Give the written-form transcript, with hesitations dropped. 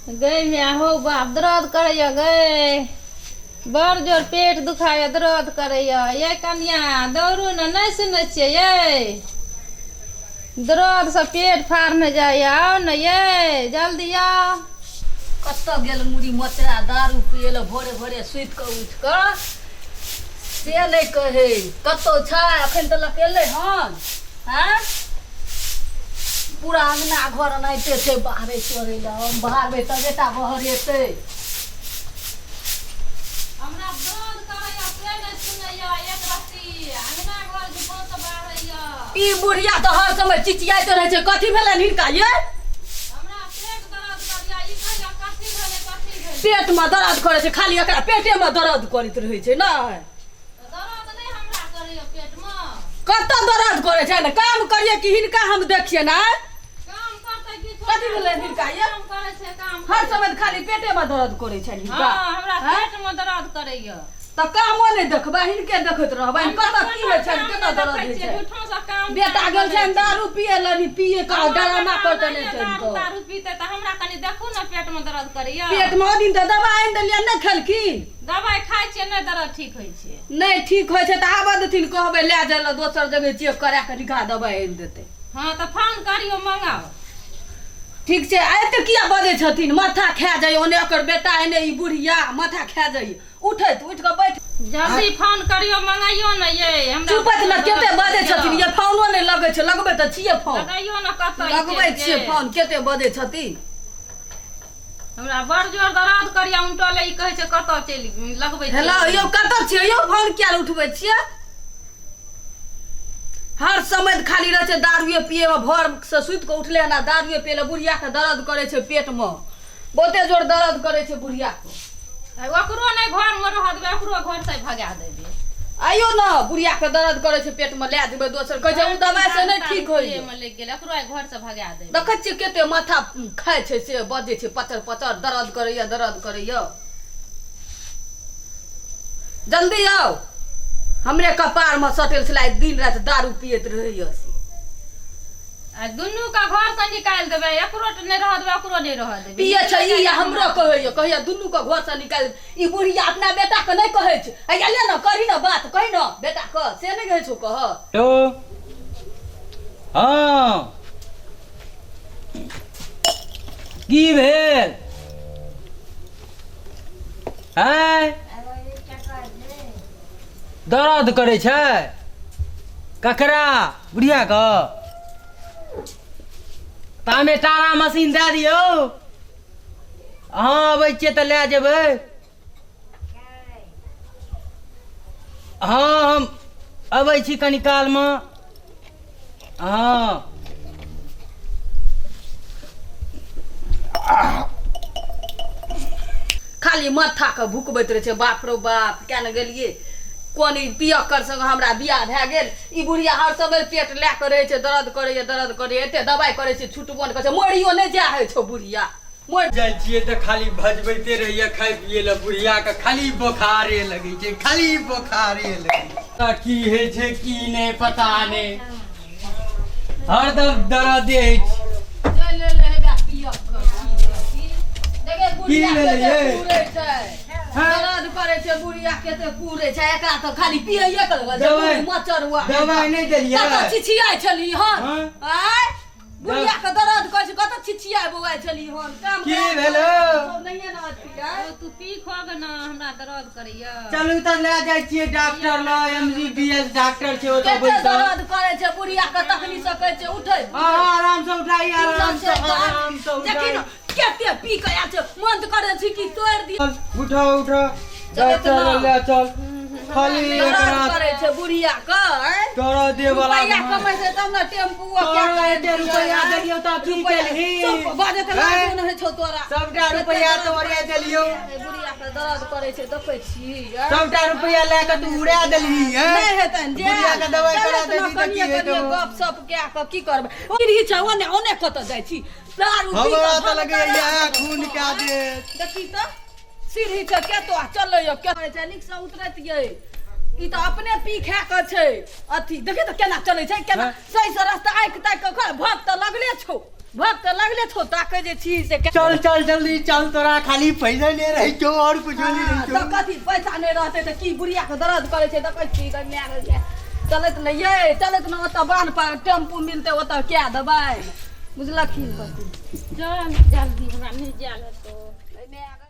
गै माय हौ बाप दर्द करैया गै, बड़ जोर पेट दुखाइया, दर्द करैया। यै कनिया दौड़ू ने, नहि सुनै छियै यै? दर्दसँ पेट फाड़ने जाइया। आउ ने यै, जल्दी आउ। कतऽ गेल मुड़ी मोचरा दारू पियै लए भोरे भोरे सुति कऽ उठि कऽ, से नहि कहै कतौ छै। अखन तऽ लकेलै हन। आँय, पूरा अङ्गना घर एनाहिते छै बाहरे चढ़ै लए। हम बहारबै तबे टा बहरेतै। हमरा दर्द करैया से नहि सुनैया एक रत्ती। अंगना घर जे बहुत बाहरैया। ई बुढ़िया तऽ हर समय चिचियाइत रहै छै। कथी भेलनि हिनका ये? हमरा पेट दर्द करैया, ई कहैया कथी भेलै, कथी भेलै। पेटमे दर्द करै छै, खाली एकरा पेटेमे दर्द करैत रहै छै। नहि दर्द नहि हमरा करैया पेटमे। कतऽ दर्द करै छै ने? काम करियै कि हिनका हम देखियै ने? काम करतै कि कथी भेलै हिनका ये? काम करै छै काम। हर समय खाली पेटेमे दर्द करै छै हिनका। हँ, हमरा आँय? पेटमे दर्द करैया। तऽ कामो नहि देखबै, हिनके देखैत रहबै। कतऽ की होइ छै, केना दर्द होइ छै। काम बेटा गेल छनि दारू पिए लए, पिए कऽ डरामा करतनि एहिठाम दारू कऽ। तारू पीते तऽ हमरा कनि देखू ने, पेटमे दर्द करैया। पेटमे ओहि दिन तऽ दबाइ आनि देलियै, नहि खेलखिन। दबाइ खाइ छियै, नहि दर्द ठीक होइ छै। नहि ठीक होइ छै तऽ आबऽ देथिन, कहबै लए जाय लए दोसर जगह चेक करा कऽ, निकाह दबाइ आनि देतै। हँ, तऽ फोन करियौ, मंगाउ। ठीक छै। आ एते किया बजै छथिन? माथा खा जाइए, ओने ओकर बेटा, एने ई बुढ़िया, माथा खा जाइए। उठैत उठि कऽ बैठ। जल्दी फोन करियौ, मंगाइयो ने यै हमरा। चुपैत ने, कते बजै छथिन ये? फोनो नहि लगै छै। लगबै तऽ छियै फोन। लगाइयो ने, कतऽ ई लगबै चलि छियै गेल? फोन। कते बजै छथिन? हमरा बड़ जोर दर्द करिया उनटल। ई कहै छै कतऽ चलि लगबै छियै? हेलो यौ, कतऽ छियै यौ? फोन किया नहि उठबै छियै? हर समय खाली रहै छै दारुए पिए मे। भोर से सुति कऽ उठले ना दारुए पिए लए। बुढ़िया के दर्द करै छै पेट मे, बहुते जोर दर्द करै छै बुढ़िया के। ओकरो नहि घर मे रहऽ देबै, ओकरो घर से भगा देबै। आइयो ने बुढ़िया के दर्द करै छै पेट मे, लए जेबै दोसर। कहै छै ओ दबाइ से नहि ठीक होइए। मे लागि गेल, ओकरो आइ घर से भगा देबै। देखै छियै कते माथा खाइ छै, से बजै छै पचर पचर, दर्द करैया, दर्द करैया। जल्दी आउ, हमरे कपार मे सटल छलै, दिन राति दारू पियैत रहैया से। आ दुनू के घर से निकालि देबै, एकरो नहि रहऽ देबै, ओकरो नहि रहऽ देबै। पिए छै ई आ हमरो कहैया, कहैया दुनू के घर से निकालि। ई बुढ़िया अपना बेटा के नहि कहै छै। हैया ले ने, करही ने बात, कही ने बेटा के, से नहि कहै छौ कह। हेलो, हँ, की भेल? आँय, दर्द करै छै? ककरा? बुढ़िया के तामे टारा मशीन दए दियौ। अहाँ अबै छियै तऽ लए जेबै। हँ, हम अबै छी कनि कालमे। हँ, खाली माथा के भुकबैत रहै छै। बाप रौ बाप, किया ने गेलियै? कोन ई पियक्कर संग हमरा बियाह भए गेल। ई बुढ़िया हर समय पेट लए कऽ रहै छै, दर्द करैए, दर्द करैए। एते दबाइ करै छै, छुटबो नहि करै छै। मरियो नहि जा होइ छौ बुढ़िया, मरि जाइ छियै तऽ खाली भजबैते रहैया खाइ पियै लए। बुढ़िया के खाली बोखारे लगै छै, खाली बोखारे लगै छै। तऽ की होइ छै की नहि पता नहि, हरदम दर्दे होइ छै। चलि एलै हेबे पियक्कर। देखे बुढ़िया की भेलै कते यै? कुरै छै। हँ? दर्द करै छै बुढ़िया, कते कुरै छै। एकरा तऽ खाली पियैये के लगल छै। दवाइ- बुढ़ी मचर हुआ। दवाइ नहि देलियै? कतऽ छिछियाइ छली हन? हँ? आँय, बुढ़िया के दर्द करै छै, कतऽ छिछियाइ बौआइ छली हन? काम की काज भेलौ? सब नहिये ने अथी आँय? ओ तू पी खोग ने, हमरा दर्द करैया। चलू तऽ लए जाइ छियै डॉक्टर लग, M G B S doctor छै ओतऽ कते बैसल। दर्द करै छै बुढ़िया के, तखनी से कहै छै उठै। हँ हँ, आराम से उठाइ, आराम से, आराम से देखी उठाइ। ने कते पी के आयल छै, मन तऽ करै छै कि तोड़ि दिअ। उठा उठा, चलैत डॉक्टर ना। लग लए चल। खाली दर्द एकरा करै छै बुढ़िया के आँय? तोरा दे वाला रुपैआ कमै छै तब ने टेम्पू तोरा एते रुपैआ देलियौ तऽ की केलही? चुप, बाजै तऽ हैं? लाजो नहि होइ छौ तोरा। सबटा रुपैआ तोरे देलियौ। ए, बुढ़िया के दर्द करै छै, देखै छी आँय? सबटा रुपैआ लए कऽ तू उड़ा देलही हैं? नहि हेतनि जे बुढ़िया के दवाइ करा चलत ने। देबही तऽ की कनिये हेतौ? कनिये गप सप कए कऽ की करबै? ओ सीढ़ी छै ओने, ओने कतऽ जाइ छी? दारू पी कऽ हमरा तऽ भमकड़ लगैया राखल खून छौ, कए आँय? देत। देखी तऽ सीढ़ी छै, केतो आ चलैया के छै, नीकसँ उतरैत यै। ई तऽ अपने पी खा कऽ छै अथी। देखी तऽ केना चलै छै, केना हँ। सही से रास्ता आँखि ताकि कऽ भक तऽ लगले छौ। भक तऽ लगले छौ ताकै जे छी से चल चल जल्दी चल, तोरा खाली पैसा नहीं रही छौ और कुछ नहीं हाँ, रही तऽ छौ। कथी पैसा नहि रहतै तऽ की बुढ़िया के दर्द करै छै, देखै छी गै माय गै माय। चलैत ने ये, चलैत ने, ओतऽ बान्ह पर टेम्पू मिलतै, ओतऽ कए देबै, बुझलखिन कथी। चल जल्दी, हमरा नहि जायल हेतौ। गै माय गै।